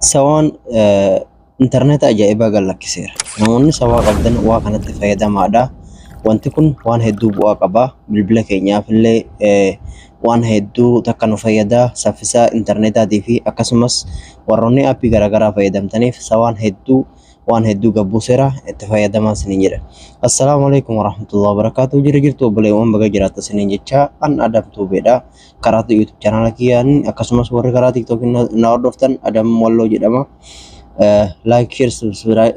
Sawaan intarneeta ajaa'ibaa gad lakkiseera. Namoonni sawaa qabdan waa kanatti fayyadamaadha. Wanti kun waan hedduu bu'aa qaba. Bilbila keenyaaf illee waan hedduu takka nu fayyada. Saffisa intarneetaatii fi akkasumas warroonni aappii garaagaraa fayyadamtaniif sawaan hedduu waan hedduu gad buuseera itti fayyadamaa isiniin jedha. Assalaamu alaikum warahmatullahi wabarakatuh. Jira jirtu obboleewwan baga jiraatta isiniin jecha an Adam Tuubeedha. Karaa YouTube channel kiyyaan akkasumas warri karaa TikTok na hordoftan Adam Walloo jedhama. Like, share,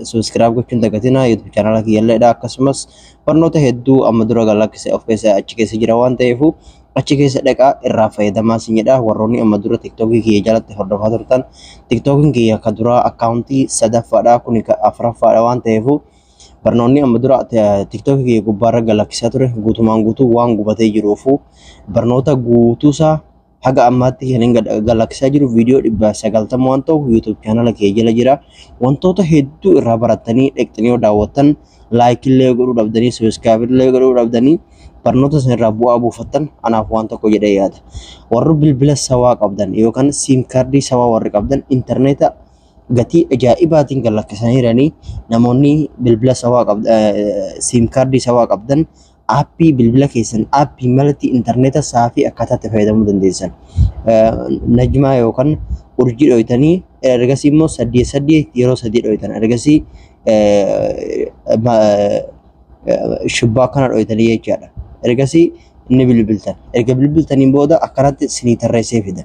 subscribe gochuun dagatina YouTube channel kiyyalleedha. Akkasumas barnoota hedduu amma dura gad lakkise of keessa achi keessa jira waan ta'eefu achi keessa dhaqaa irraa fayyadamaa isin jedha. Warroonni amma dura TikTok kiyya jalatti hordofaa turtan TikTokin kiyya ka duraa akkaawuntii sadaffaadha kuni ka afuraffaadha waan ta'eefu barnoonni amma dura TikTok kiyya gubbaarra gad lakkisaa ture guutumaan guutuu waan gubatee jiruufu barnoota guutuusaa haga ammaatti kan hin gad lakkisaa jiru viidiyoo 190 waan ta'u YouTube channel kiyya jala jira. Wantoota hedduu irraa barattanii dhaqxanii yoo daawwattan like illee godhuu dhabdanii subscribe illee godhuu dhabdanii barnoota san irraa bu'aa buufattan anaaf waan tokko jedhee yaada. Warri bilbila sawaa qabdan yookaan siim kaardii sawaa warri qabdan intarneeta gatii ajaa'ibaatiin gad lakkisaniiranii namoonni bilbila sawaa qabdan siim kaardii sawaa qabdan aappii bilbila keessan aappii malatti intarneeta saafii akkaataa itti fayyadamuu dandeessan. Najmaa yookaan urjii dhoytanii ergasii immoo 8 8 yeroo 3 dhoytan ergasii shubbaa kana dhoytanii jechaadha. Ergasii inni bilbiltan. Erga bilbiltaniin booda akkanatti sinii tarreessee fida.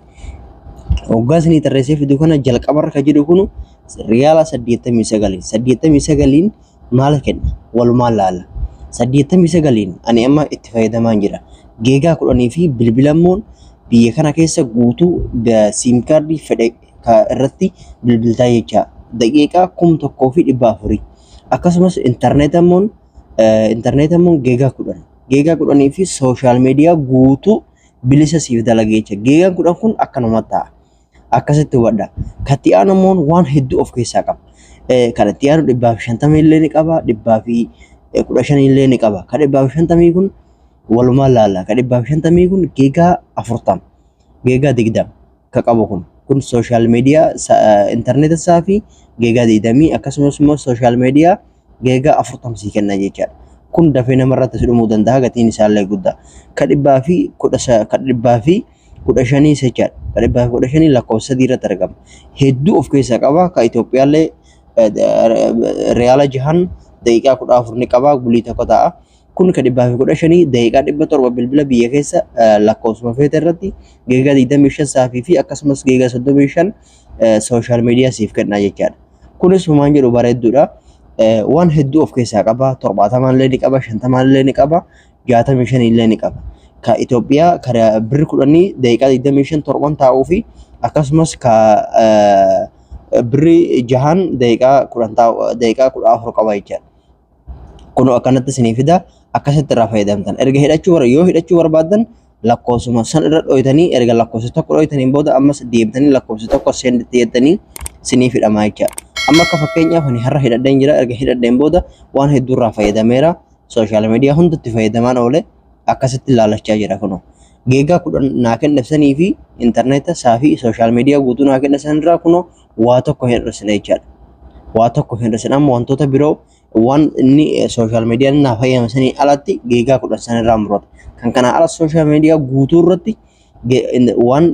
Hoggaa sinii tarreessee fidu kana jalqabarra kan jedhu kun riyaala 89. 89n maal kenna? Walumaan laalla. 89n ani amma itti fayyadamaan jira. Geegaa 10 fi bilbila immoo biyya kana keessa guutuu siim kaardii fedhe irratti bilbiltaa jecha daqiiqaa 1400. Akkasumas intarneeta immoo geegaa 10. Geegaa 10 fi sooshaal miidiyaa guutuu bilisa siif dalaga jecha. Geegaan 10 kun akkanuma ta'a. Akkasitti hubadha. Katti aanu immoo waan hedduu of keessaa qaba. Kan itti aanu 150 illee ni qaba, 115 illee ni qaba. Kan 150 kun walumaan laalla. Kan 150 kun geegaa 40, geegaa 20 ka qabu kun. Kun sooshaal miidiyaa intarneeta isaa fi geegaa 20 akkasumas immoo sooshaal miidiyaa geegaa 40 sii kenna jechaadha. Kun dafee namarratti si dhumuu danda'a gatiin isaallee guddaa. Ka 110 ka 115 jechaadha. Ka 115 lakkoofsa 3 irratti argama. Hedduu of keessaa qaba. Ka Itoophiyaallee riyaala jahan daqiiqaa 14 ni qaba. Bulii tokko ta'a. Kun ka 115 daqiiqaa 700 bilbila biyya keessa lakkoofsuma feete irratti geegaa 25 saafii fi akkasumas geegaa 35 sooshaal miidiyaa siif kenna jechaadha. Kunis humaan jedhu bareedduudha. Waan hedduu of keessaa qaba. 70 illee ni qaba, 50 illee ni qaba, 65 illee ni qaba. Ka Itoophiyaa ka birri 10 daqiiqaa 25 torban taa'uu fi akkasumas ka birri jahan daqiiqaa 10 taa'u daqiiqaa 14 qaba jechaadha. Kunoo akkanatti isinii fida akkasitti irraa fayyadamtan. Erga hidhachuu yoo hidhachuu barbaaddan lakkoofsuma san irra dhoytanii erga lakkoofsa tokko dhoytaniin booda ammas deebitanii lakkoofsa tokko seenditti jettanii siniif hidhamaa jechaadha. Amma akka fakkeenyaaf ani har'a hidhadheen jira erga hidhadheen booda waan hedduu irraa fayyadameera. Sooshaal miidiyaa hundatti fayyadamaan oole akkasitti ilaalachaa jira kunoo. Geegaa 10 naa kenne sanii fi intarneeta isaa fi sooshaal miidiyaa guutuu naa kenne san irraa kunoo waa tokko hin hir'isne jechaadha. Waa tokko hin hir'isne amma wantoota biroo waan inni sooshaal miidiyaan naa fayyadame sanii alatti geegaa 10 san irraa murata. Kan kanaa ala sooshaal miidiyaa guutuu irratti waan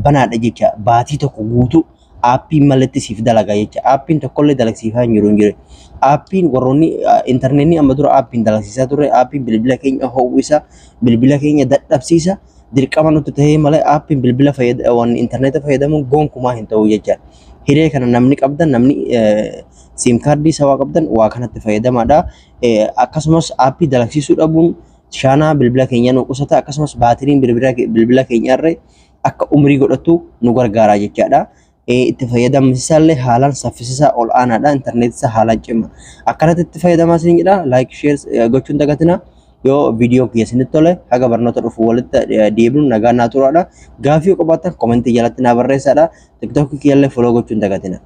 banaadha jecha baatii tokko guutuu aappii malatti siif dalaga jecha aappiin tokkollee dalagsiifaa hin jiru hin jiru. Aappiin warroonni intarneetni amma dura aappiin dalagsiisaa turre aappiin bilbila keenya ho'isa bilbila keenya dadhabsiisa dirqama nutti ta'ee malee aappiin bilbila waan intarneeta fayyadamuun gonkumaa hin ta'u jecha. Hiree kana namni qabdan namni siim kaardii sawaa qabdan waa kanatti fayyadamaadha. Akkasumas aappii dalagsiisuu dhabuun shaanaa bilbila keenyaa nu qusata akkasumas baatiriin bilbila keenyaarree akka umrii godhatu nu gargaara jechaadha. Itti fayyadamni isaallee haalaan saffisisaa ol aanaadha. Intarneetii isaa haalaan cima. Akkanatti itti fayyadamaa isin jedha. Like share gochuun dagatina. Yoo viidiyoon kiyya isinitti tole haga barnoota dhufu walitti deebinu nagaa naa turaadha. Gaafii yoo qabaattan komentii jalatti naa barreessaadha. Tiktookii kiyyallee follow gochuun dagatina.